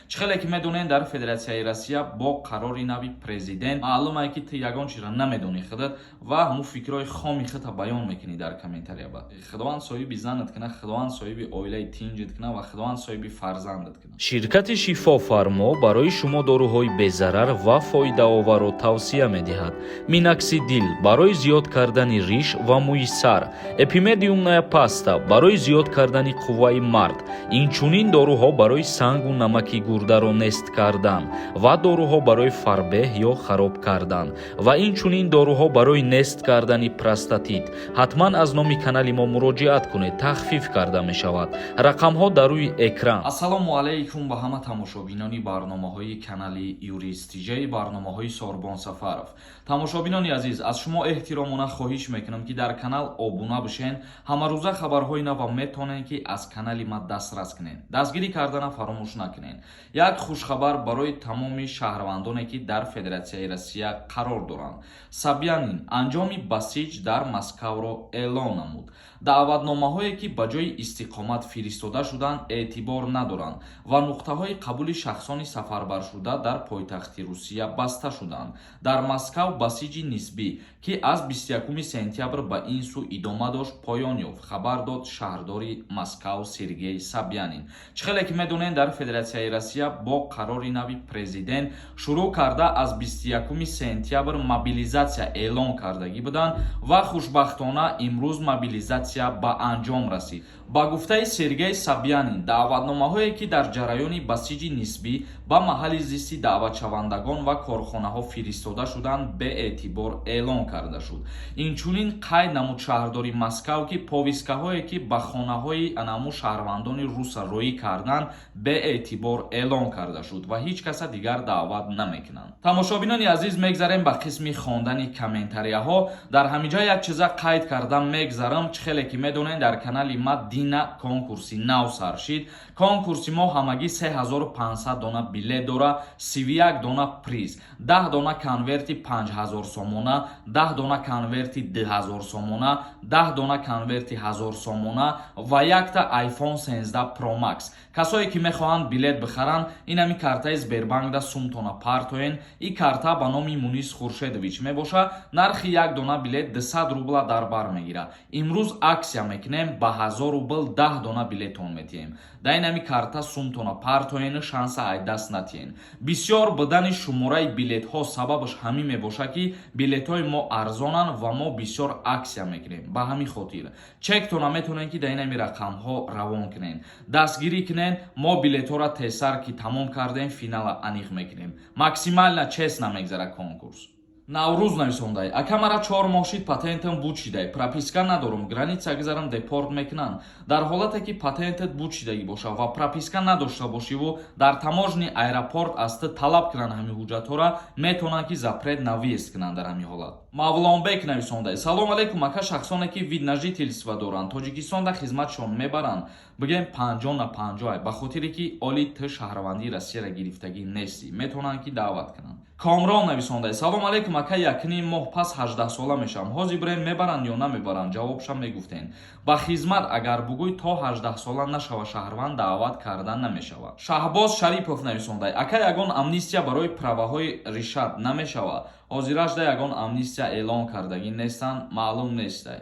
Чӣ хеле ки медонед, дар Федератсияи Россия бо қарори нави президент маълумае, ки ту ягон чизро намедонӣ худат ва ҳамун фикрҳои хоми худта баён мекунӣ дар комментария. Ба Худованд соҳиби занат кунад, Худованд соҳиби оилаи тинҷат кунад ва Худованд соҳиби фарзандат кунад. Ширкати «Шифофармо» барои шумо доруҳои безарар ва фоидаоварро тавсия медиҳад: Миноксидил барои зиёд кардани риш ва мӯи сар, Эпимедиумная паста барои зиёд кардани қувваи мард, инчунин доруҳо барои сангу намаки гурдаро нест кардан ва доруҳо барои фарбеҳ ё хароб кардан ва инчунин доруҳо барои нест кардани простатит. Ҳатман аз номи канали мо муроҷиат кунед, тахфиф карда мешавад. Рақамҳо дар рӯи экран. Ассалому алайкум ба ҳама тамошобинони барномаҳои канали Юрист Тиҷаи, барномаҳои Сорбон Сафаров. Тамошобинони азиз, аз шумо эҳтиромона хоҳиш мекунам, ки дар канал обуна бишен. Ҳамарӯза хабарҳои нава метавонед, ки аз канали ма дастрас кунед. Дастгирӣ кардана фаромӯш накунед. Як хушхабар барои тамоми шаҳрвандоне, ки дар Федератсияи Россия қарор доранд. Собянин анҷоми басиҷ дар Москавро эълон намуд. Даъватномаҳое, ки ба ҷои истиқомат фиристода шуданд, эътибор надоранд ва нуқтаҳои қабули шахсони сафарбаршуда дар пойтахти Русия баста шуданд. Дар Москав басиҷи нисбӣ, ки аз 21 сентябр ба ин сӯ идома дошт, поён ёфт, хабар дод шаҳрдори Москав Сергей Собянин. Чӣ хеле ки медонед, дар Федератсияи Россия бо қарори нави президент шурӯъ карда аз 21 сентябр мобилизатсия эълон кардагӣ буданд ва хушбахтона имрӯз мобилизатсия ба анҷом расид. Ба гуфтаи Сергей Собянин, даъватномаҳое, ки дар ҷараёни басиҷи нисбӣ ба маҳалли зисти даъватшавандагон ва корхонаҳо фиристода шуданд, беэътибор эълон карда шуд. Инчунин қайд намуд шаҳрдори Москав, ки повесткаҳое, ки ба хонаҳои анаму шаҳрвандони руса роӣ карданд, беэътибор эълон карда шуд ва ҳеҷ каса дигар даъват намекунанд. Тамошобинони азиз, мегзарем ба қисми хондани комментарияҳо. Дар ҳамин ҷо як чиза қайд карда мегзарам. Чӣ хеле ки медонед, дар канали ма дина конкурси нав сар шид. Конкурси мо ҳамагӣ 3500 дона билет дора, 31 дона приз: 10 дона конверти 5000 сомона, 10 дона конверти 2000 сомона, 10 дона конверти 1000 сомона ва якта iPhone 13 Pro Max. Касое, ки мехоҳанд билет бихаранд, инами картаи Сбербанкда сумтона партоен. И карта ба номи Мунис Хуршедович мебошад. Нархи як дона билет 200 рубла дар бар мегирад. Имрӯз акция мекунем, ба 1000 рубл 10 дона билетон метиҳем. Дар инами карта сумтона партоену шанса ай даст натиҳен. Бисёр будани шумораи билетҳо сабабаш ҳамин мебошад, ки билетҳои мо арзонанд ва мо бисёр акция мекунем. Ба ҳамин хотир чектона метавонед, ки дар инами рақамҳо равон кунед, дастгирӣ кунед. Мо билетҳоро тезтар ки тамом кардем, финала аниқ мекунем. Максимально честно мегзарад конкурс. Наврӯз нависондай: «Ака, мара 4 моҳ шид, патентам буд шидай, прописка надорум, граница гузарам, депорт мекунанд?» Дар ҳолате ки патентат буд шидагӣ бошад ва прописка надошта бошиву дар таможни аэропорт аз ту талаб кунанд ҳамин ҳуҷҷатҳоро, метавонанд, ки запрет на въезд кунанд дар ҳамин ҳолат. Мавлонбек нависондай: «Салом алейкум, ака. Шахсоне, ки вид на жительство доранд, Тоҷикистонда хизматшон мебаранд?» Бигем, 50 на 50, ба хотире ки оли ту шаҳрвандии Россияро гирифтагӣ нестӣ, метавонанд, ки даъват кунанд. Комрон нависондай: «Салом алейкум, ака. Якним моҳ пас 18сола мешавам. Ҳозир бирем, мебаранд ё намебаранд? Ҷавобшам мегуфтен». Ба хизмат, агар бугӯй, то 18сола нашава, шаҳрванд даъват карда намешавад. Шаҳбоз Шарипов нависондай: «Ака, ягон амнистия барои праваҳои решать намешавад?» Ҳозиражда ягон амнистия эълон кардагӣ нестанд, маълум нестай.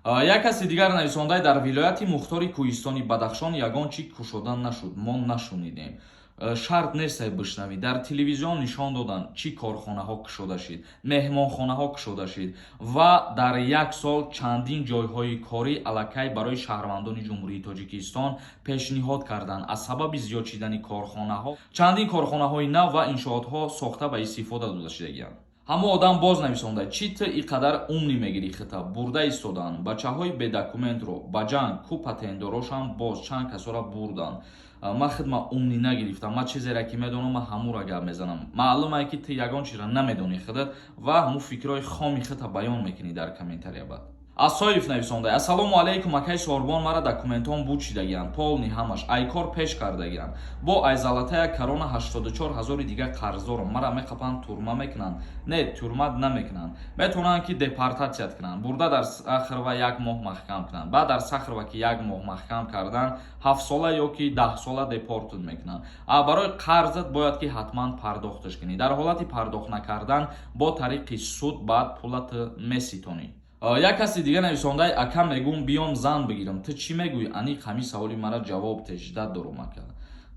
Як каси дигар нависондай: «Дар вилояти мухтори Кӯҳистони Бадахшон ягон чӣ кушода нашуд, мо нашунидем». Шарт нестай бишнавӣ. Дар телевизион нишон доданд, чӣ корхонаҳо кушода шид, меҳмонхонаҳо кушода шид ва дар як сол чандин ҷойҳои корӣ аллакай барои шаҳрвандони Ҷумҳурии Тоҷикистон пешниҳод карданд. Аз сабаби зиёд шидани корхонаҳо чандин корхонаҳои нав ва иншоотҳо сохта ба истифода дода шудагианд. Ҳамо одам боз нависонда: «Чӣ ту и қадар умный мегирӣ хита? Бурда истоданд бачаҳои бедокументро ба ҷанг ку, патентдорошам боз чанд касора бурданд». Ман хидма умный нагирифтам. Ман чизере ки медонам, ман ҳамура гап мезанам. Маълумае, ки ту ягон чизро намедонӣ худат ва ҳамун фикрҳои хоми худта баён мекунӣ дар комментария. Баъд Асоев нависонда: «Ассалому алайкум, акай Сорбон, мара документон буд шидагиянд, полный ҳамаш, айкор пеш кардагиянд. Бо ай Золотая Корона 84 ҳазори дига қарздорам. Мара меқапанд, турма мекунанд?» Не, тюрьма намекунанд. Метавонанд, ки депортатсият кунанд, бурда дар Сахарова як моҳ маҳкам кунанд. Баъд дар Сахарова ки як моҳ маҳкам кардан, 7-сола ё ки 10-сола депортат мекунанд. А барои қарзат бояд, ки ҳатман пардохташ кунӣ. Дар ҳолати пардохт накардан, бо тариқи суд баъд пулат меситонӣ. Як каси дига нависондаи: «Ака, мегӯм, биём зан бигирам, ту чӣ мегӯӣ?» Аниқ ҳамин саволи мара ҷавоб теждат дорум. Ака,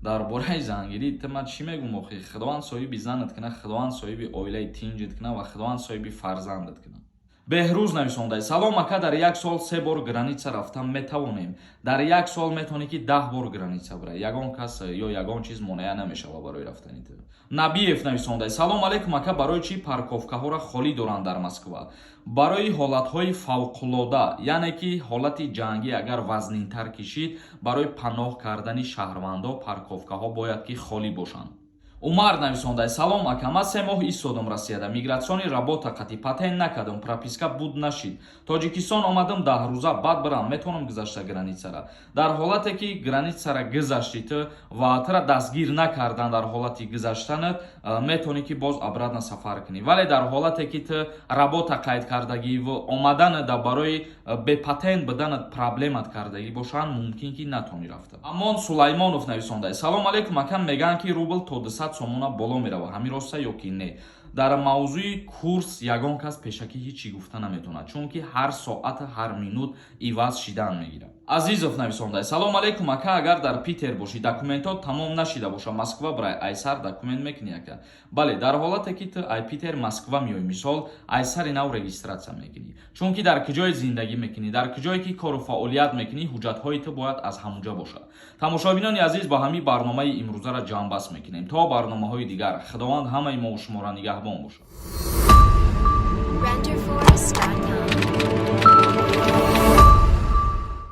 дар бораи зангирӣ ту ман чӣ мегӯм охи? Худованд соҳиби занат кина, Худованд соҳиби оилаи тинҷат кина ва Худованд соҳиби фарзандат кина. Беҳрӯз нависондаи: «Салом, ака, дар як сол се бор граница рафтан метавонем?» Дар як сол метавонӣ, ки 10 бор граница бирай. Ягон кас ё ягон чиз монеа намешава барои рафтани ту. Набиев нависондаи: «Салом алейкум, ака, барои чӣ парковкаҳоро холӣ доранд дар Москва?» Барои ҳолатҳои фавқулода, яъне ки ҳолати ҷангӣ агар вазнинтар кишид, барои паноҳ кардани шаҳрвандо парковкаҳо бояд, ки холӣ бошанд. Умар нависондаи: «Салом, ака, ман 3 моҳ истодам Россияда, миграционный работа қати патент накардам, прописка буд нашид. Тоҷикистон омадам 10 рӯза, баъд бирам, метавонам гузашта границара?» Дар ҳолате ки границара гузашти ту ва тура дастгир накардан, дар ҳолати гузаштанат метавонӣ, ки боз обратно сафар кунӣ. Вале дар ҳолате ки ту работа қайд кардагиву омаданада барои бепатент буданат проблемат кардагӣ бошанд, мумкин ки натавонӣ рафта. Амон Сулаймонов нависондаи: «Салом алейкум, ака, мегӯянд, ки рубл то 200 сомона боло мерава, ҳамин роста ё ки не?» Дар мавзӯи курс ягон кас пешакӣ ҳеҷ чӣ гуфта наметавонад, чунки ҳар соату ҳар минут иваз шидан мегирад. Азизов нависонда: «Салом алейкум, ака, агар дар Питер бошӣ, документот тамом нашида боша, Москва бирай, айсар документ мекунӣ, ака?» Бале, дар ҳолате ки ту ай Питер Москва меоӣ, мисол, айсари нав регистрация мекунӣ, чунки дар куҷое зиндагӣ мекунӣ, дар куҷое ки кору фаъолият мекунӣ, ҳуҷҷатҳои ту бояд аз ҳамуҷа бошад. Тамошобинони азиз, ба ҳамин барномаи имрӯзаро ҷамъбаст мекунем. То барномаҳои дигар Худованд ҳамаи мову шуморо нигаҳбон бошад. Renderforest.com.